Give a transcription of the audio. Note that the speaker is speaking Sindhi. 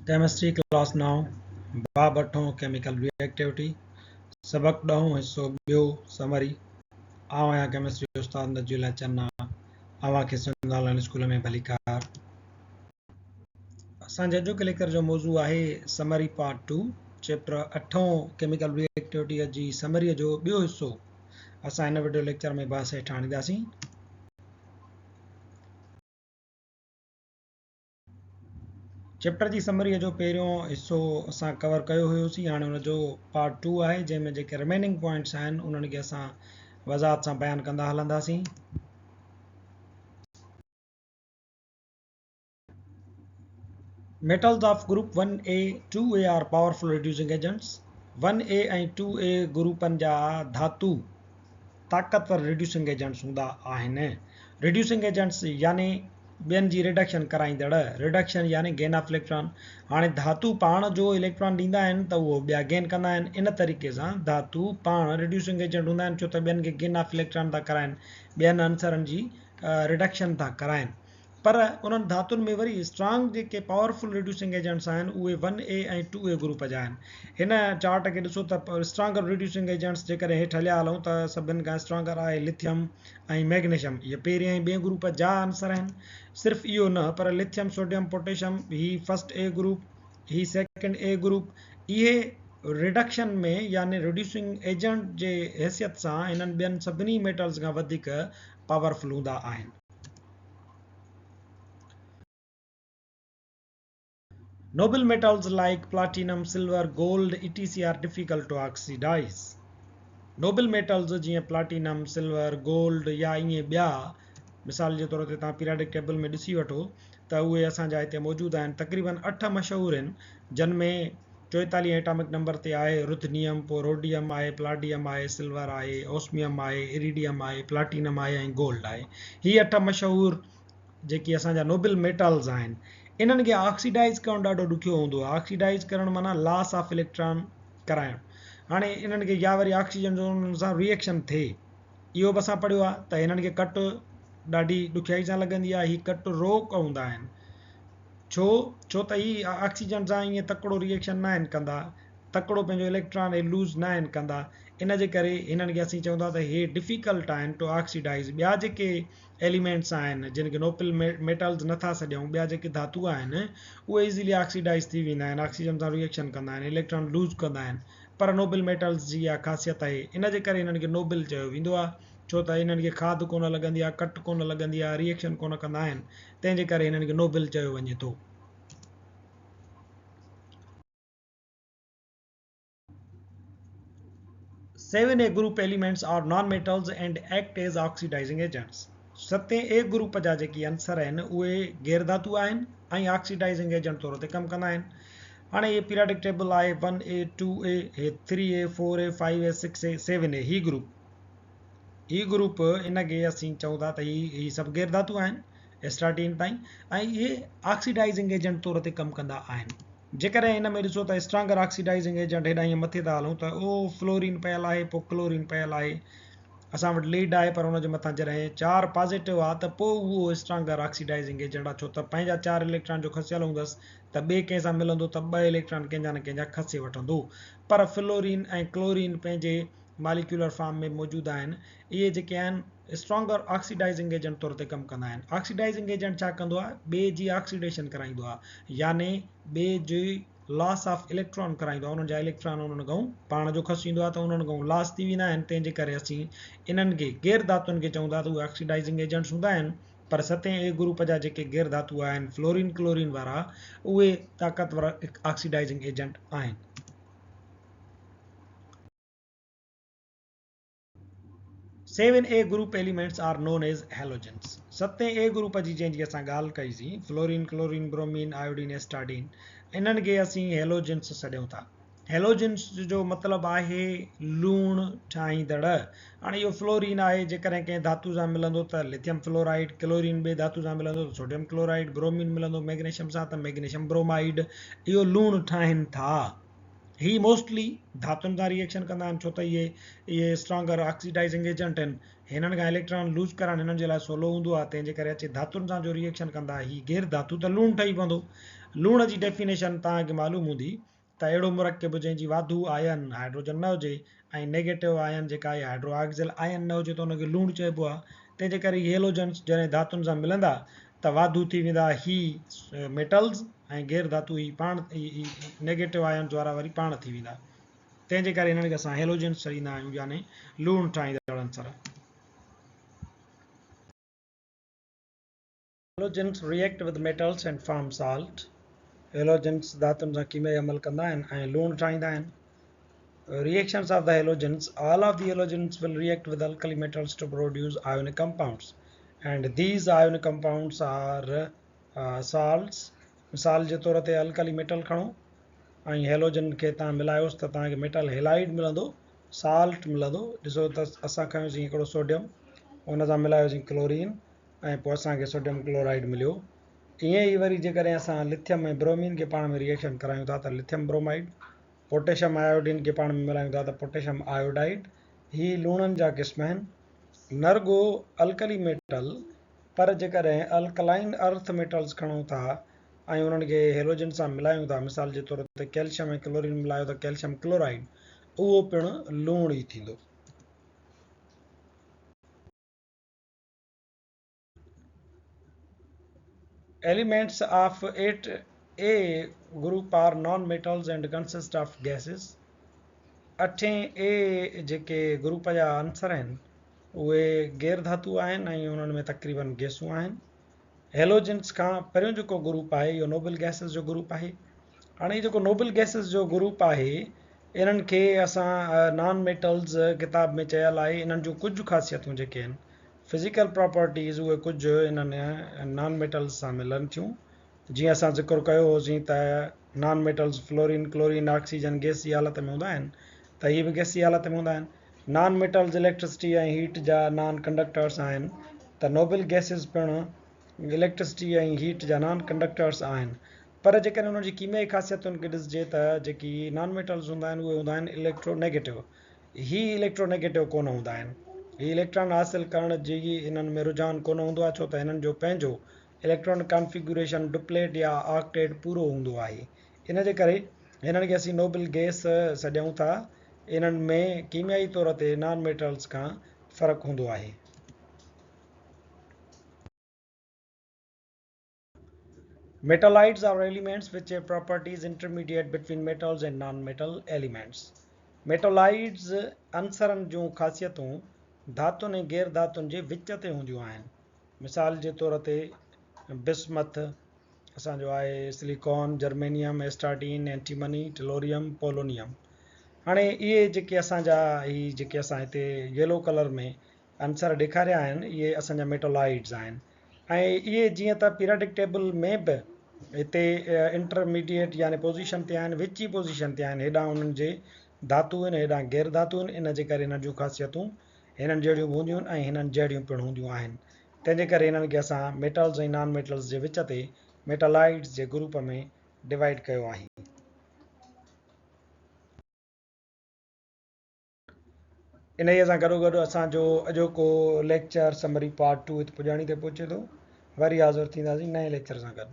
ڪيمسٽري ڪلاس نائون، باب اٺون ڪيميڪل ري ايڪٽيوٽي، سبق ڏهون حصو ٻيو سمري، آئون آهيان ڪيمسٽري استاد نجي الله چنا، اوهان کي سنڌ آن لائين اسڪول ۾ ڀليڪار. اسان جي اڄوڪي ليڪچر جو موضوع آهي سمري پارٽ ٽو، چيپٽر اٺون ڪيميڪل ري ايڪٽيوٽي جي سمري جو ٻيو حصو اسان هن وڊيو ليڪچر ۾ بحث هيٺ آڻينداسين. چيپٽر جي سمريء جو پهريون حصو اسان ڪور ڪيو هيوسين هاڻي ان جو پارٽ ٽو آهي جنهن ۾ جيڪي رميننگ پوائنٽس آهن انهن کي اسان وضاحت سان بيان ڪندا هلنداسين. Metals of group one A, two A are powerful reducing agents. One A ۽ two A گروپن جا ڌاتو طاقتور ريڊيوسنگ ايجنٽس هوندا آهن. ريڊيوسنگ ايجنٽس يعني ٻين جي ريڊڪشن ڪرائيندڙ، ريڊڪشن يعني گين آف اليڪٽران. هاڻي ڌاتو پاڻ جو اليڪٽران ڏيندا آهن ته اهو ٻيا گين ڪندا آهن. ان طريقي سان ڌاتو پاڻ ريڊيوسنگ ايجنٽ هوندا آهن ڇو ته ٻين کي گين آف اليڪٽران ٿا ڪرائين، ٻين عنصرن جي ريڊڪشن ٿا ڪرائين. پر انهن ڌاتن ۾ وري اسٽرانگ جيڪي پاورفل ريڊيوسنگ ايجنٽس آهن اهي one A ۽ two A group جا آهن. هن چارٽ کي ڏسو ته اسٽرانگر ريڊيوسنگ ايجنٽس جيڪڏهن هيٺ هليا هلون ته سڀن کان اسٽرانگر آهي لٿيم ۽ ميگنيشم اهي پهرين ۽ ٻئين گروپ جا عنصر آهن. صرف اهو نه پر لٿيم سوڊيم پوٽيشم هي فرسٽ اي گروپ هي سيڪنڊ اي گروپ اهي ريڊڪشن ۾ يعني ريڊيوسنگ ايجنٽ جي حيثيت سان هنن ٻين سڀني ميٽلز کان وڌيڪ پاورفل هوندا آهن. Noble metals like platinum, silver, gold etc are difficult to oxidize. Noble metals جيئن پلاٽينم، سلور، گولڊ يا ائين ٻيا مثال جي طور تي توهان پيرياڊڪ ٽيبل ۾ ڏسي وٺو ته اهي اسان جا هتي موجود آهن تقريبن اٺ مشهور آهن جن ۾ چوئيتاليهين ايٽامڪ نمبر تي آهي رٿنيم، پوء روڊيم آهي، پلاڊيم آهي، سلور آهي، اوسميم آهي، اريڊيم آهي، پلاٽينم آهي ۽ گولڊ آهي. هي اٺ مشهور جيڪي اسان جا نوبل ميٽلز آهن، انهن کي آڪسيڊائيز ڪرڻ ڏاڍو ڏکيو هوندو آهي. آڪسيڊائيز ڪرڻ معنيٰ لاس آف اليڪٽران ڪرائڻ. هاڻي انهن کي يا وري آڪسيجن جو انهن سان ريئيڪشن ٿئي. اهو به اسان پڙهيو آهي ته هنن کي ڪٽ ڏاڍي ڏکيائي سان لڳندي آهي. هي ڪٽ روڪ هوندا آهن. ڇو؟ ڇو ته هي آڪسيجن سان ائين تڪڙو ري ايڪشن ناهن ڪندا، تڪڙو پنهنجو اليڪٽران هي لوز ناهن ڪندا، ان جي ڪري هنن کي اسين چئون ٿا ته هي ڊفيڪلٽ آهن ٽو آڪسيڊائيز. ٻيا جيڪي ايليمينٽس آهن جن کي نوبل ميٽلز نٿا سڏيون، ٻيا جيڪي ڌاتو آهن اهي ايزلي آڪسيڊائيز ٿي ويندا آهن، آڪسيجن سان ري ايڪشن ڪندا آهن، اليڪٽران لوز ڪندا آهن، پر نوبل ميٽلز جي اها خاصيت آهي، ان جي ڪري هنن کي نوبل چيو ويندو آهي. ڇو ته انهن کي کاڌ ڪونه لڳندي آهي، ڪٽ ڪونه لڳندي آهي، ري ايڪشن ڪونه ڪندا آهن، تنهن جي ڪري هنن کي نوبل چيو وڃي ٿو. Seven A group elements are non metals and act as oxidizing agents. ستين اي گروپ جا جيڪي عنصر آهن اهي غير ڌاتو آهن ۽ آڪسيڊائزنگ ايجنٽ طور تي ڪم ڪندا آهن. هاڻي هي پيرياڊڪ ٽيبل آهي ون اي، ٽو اي، هي three A, four A, five A, six A, seven A هي گروپ. هي گروپ ان کي اسين چئون ٿا ته هي سڀ غير ڌاتو آهن ايسٽراٽين تائين ۽ اهي آڪسيڊائزنگ ايجنٽ طور تي ڪم ڪندا آهن. جيڪڏهن ان ۾ ڏسو ته اسٽرانگر آڪسيڊائزنگ ايجنٽ هيڏانهن ائين مٿي ٿا هلون ته او فلورين پيل آهي پوء ڪلورين پيل آهي اسان وٽ ليڊ آهي پر ان جي مٿان جڏهن چار پازيٽو آهي ته پوء اهو اسٽرانگر آڪسيڊائزنگ ايجنٽ آهي ڇو ته پنهنجا چار اليڪٽران جو کسيل هوندس ته ٻئي ڪنهن سان ملندو ته ٻه اليڪٽران ڪنهن جا نه ڪنهن جا کسي وٺندو پر فلورين ۽ ڪلورين پنهنجي ماليڪيولر فارم ۾ موجود آهن اهي جيڪي آهن اسٽرانگر آڪسيڊائزنگ ايجنٽ طور تي ڪم ڪندا آهن آڪسيڊائزنگ ايجنٽ ڇا ڪندو آهي ٻئي جي آڪسيڊيشن ڪرائيندو آهي يعني ٻئي جي لاس آف اليڪٽران ڪرائيندو آهي انهن جا اليڪٽران انهن کان پاڻ جو کسيندو آهي ته انهن کان لاس ٿي ويندا آهن تنهن جي ڪري اسين انهن کي غير ڌاتن کي چئون ٿا ته اهي آڪسيڊائزنگ ايجنٽس هوندا آهن پر ستين اي گروپ جا جيڪي غير ڌاتو آهن فلورين ڪلورين وارا اهي طاقتور آڪسيڊائزنگ ايجنٽ آهن. Seven A group elements are known as halogens. ستين اي گروپ جي جنهن جي اسان ڳالهه ڪئي سين، فلورين، ڪلورين، برومين، آيوڊين، ايسٽاڊين، انهن کي اسين هيلوجنس سڏيون ٿا. هيلوجنس جو مطلب آهي لوڻ ٺاهيندڙ. هاڻي اهو فلورين آهي، جيڪڏهن ڪنهن ڌاتو سان ملندو ته لٿيم فلورائيڊ، ڪلورين ٻئي ڌاتو سان ملندو ته سوڊيم ڪلورائيڊ، برومين ملندو ميگنيشم سان ته ميگنيشم برومائيڊ، اهو لوڻ ٺاهين ٿا. هي موسٽلي ڌاتن سان ري ايڪشن ڪندا آهن ڇو ته اهي اهي اسٽرانگر آڪسيڊائزنگ ايجنٽ آهن هنن کان اليڪٽران لوز ڪرڻ هنن جي لاء سولو هوندو آهي تنهن جي ڪري اچي ڌاتن سان جو ري ايڪشن ڪندا هي غير ڌاتو ته لوڻ ٺهي پوندو لوڻ جي ڊيفينيشن توهان کي معلوم هوندي ته اهڙو مرڪب جنهن جي واڌو آئن هائڊروجن نه هجي ۽ نيگيٽو آئن جيڪا آهي هائڊرو آڪسل آئن نه هجي ته ان کي لوڻ چئبو آهي. تنهن جي ڪري هي هيلوجنس جڏهن ڌاتن سان ملندا ته واڌو ٿي ويندا هي ميٽلز ۽ غير ڌاتو هي پاڻ نيگيٽو آئنز وارا وري پاڻ ٿي ويندا. تنهن جي ڪري هنن کي اسان هيلوجنس چئيندا آهيون يعني لوڻ ٺاهيندڙ عنصر. Halogens react with metals and form salt. Halogens ڌاتن سان ڪيميائي عمل ڪندا آهن ۽ لوڻ ٺاهيندا آهن. Reactions of the halogens All of the halogens will react with alkali metals to produce ionic compounds and these ionic compounds are salts. مثال جي طور تي الڪلي ميٽل کڻو ۽ هيلوجن کي توهان ملايوس ته توهان کي ميٽل هيلائيڊ ملندو، سالٽ ملندو. ڏسو ته اسان کنيوسين هڪڙو سوڊيم، ان سان ملايوسين ڪلورين ۽ پوء اسان کي سوڊيم ڪلورائيڊ مليو. ائين ئي وري جيڪڏهن اسان لٿيم ۽ برومين کي پاڻ ۾ ريئيڪشن ڪرايون ٿا ته لٿيم برومائيڊ، پوٽيشم آيوڊين کي پاڻ ۾ ملايون ٿا ته پوٽيشم آيوڊائيڊ. هي لوڻن جا قسم آهن. نه رڳو الڪلي ميٽل پر جيڪڏهن الڪلائن ارٿ ميٽلز کڻون ٿا ۽ انهن کي هيلوجن سان ملايون ٿا مثال جي طور تي ڪيلشم ۽ ڪلورين ملايو ته ڪيلشم ڪلورائيڊ اهو پڻ لوڻ ئي ٿيندو. Elements of 8A group are non-metals and consist of gases. اٺين اي جيڪي گروپ جا عنصر آهن اهي غير ڌاتو آهن ۽ انهن ۾ تقريبن گيسون آهن. هيلوجنس کان پهريون جيڪو گروپ آهي اهو نوبل گيسز جو گروپ آهي. هاڻي هي جيڪو نوبل گيسز جو گروپ آهي انهن کي اسان نان ميٽلز ڪتاب ۾ چيل آهي انهن جون ڪجهه خاصيتون جيڪي آهن فزيڪل پراپرٽيز اهي ڪجهه انهن نان ميٽلز سان ملن ٿيون. جيئن اسان ذڪر ڪيو هوسين ته non metals fluorine, chlorine, oxygen گئسي حالت ۾ هوندا آهن ته هي به گئسي حالت ۾ هوندا آهن. نان ميٽلز اليڪٽرسٽي ۽ هيٽ جا نان ڪنڊڪٽرس آهن ته نوبل گئسز پڻ اليڪٽرسٽي ۽ هيٽ جا نان ڪنڊڪٽرس آهن پر جيڪڏهن انهن جي ڪيميائي خاصيتن کي ڏسجي ته جيڪي نان ميٽلز هوندا آهن اهي هوندا آهن اليڪٽرو نيگيٽو. هي اليڪٽرو نيگيٽو ڪونه هوندا آهن. هي اليڪٽران حاصل ڪرڻ جي انهن ۾ رجحان ڪونه هوندو آهي ڇو ته هنن جو پنهنجو اليڪٽران ڪانفيگيوريشن ڊپليٽ يا آڪٽيٽ پورو هوندو آهي. ان جي ڪري هنن کي اسين نوبل گئس سڏيون ٿا. انهن ۾ ڪيميائي طور تي نان ميٽلز کان فرق هوندو آهي. Metalloids are elements which have properties intermediate between metals and non-metal elements. Metalloids عنصرن جون خاصيتون ڌاتن ۽ غير ڌاتن جي وچ تي هونديون آهن. مثال جي طور تي بسمٿ اسان جو آهي silicon, germanium, astatine, antimony, tellurium, polonium. هاڻي اهي جيڪي اسان جا هي جيڪي اسان هتي يلو ڪلر ۾ عنصر ڏيکاريا آهن اهي اسان جا ميٽالائيڊز آهن ۽ اهي جيئن ته پيرياڊڪ ٽيبل ۾ به هتي انٽرميڊيٽ يعني پوزيشن تي آهن وچي پوزيشن تي آهن هيڏانهن انهن جي ڌاتو آهن هيڏانهن غير ڌاتو آهن ان جي ڪري هنن جون خاصيتون هنن جهڙيون به هونديون آهن ۽ هنن جهڙيون پڻ هونديون آهن تنهن جي ڪري هنن کي اسان ميٽلز ۽ نان ميٽلز جي وچ تي ميٽالائيڊز جي گروپ ۾ ڊوائيڊ ڪيو آهي. انهيء سان گڏوگڏ اسان جو اڄوڪو ليڪچر سمري پارٽ ٽو هت پڄاڻي تي پهچي ٿو. وري حاضر ٿينداسين نئين ليڪچر سان گڏ.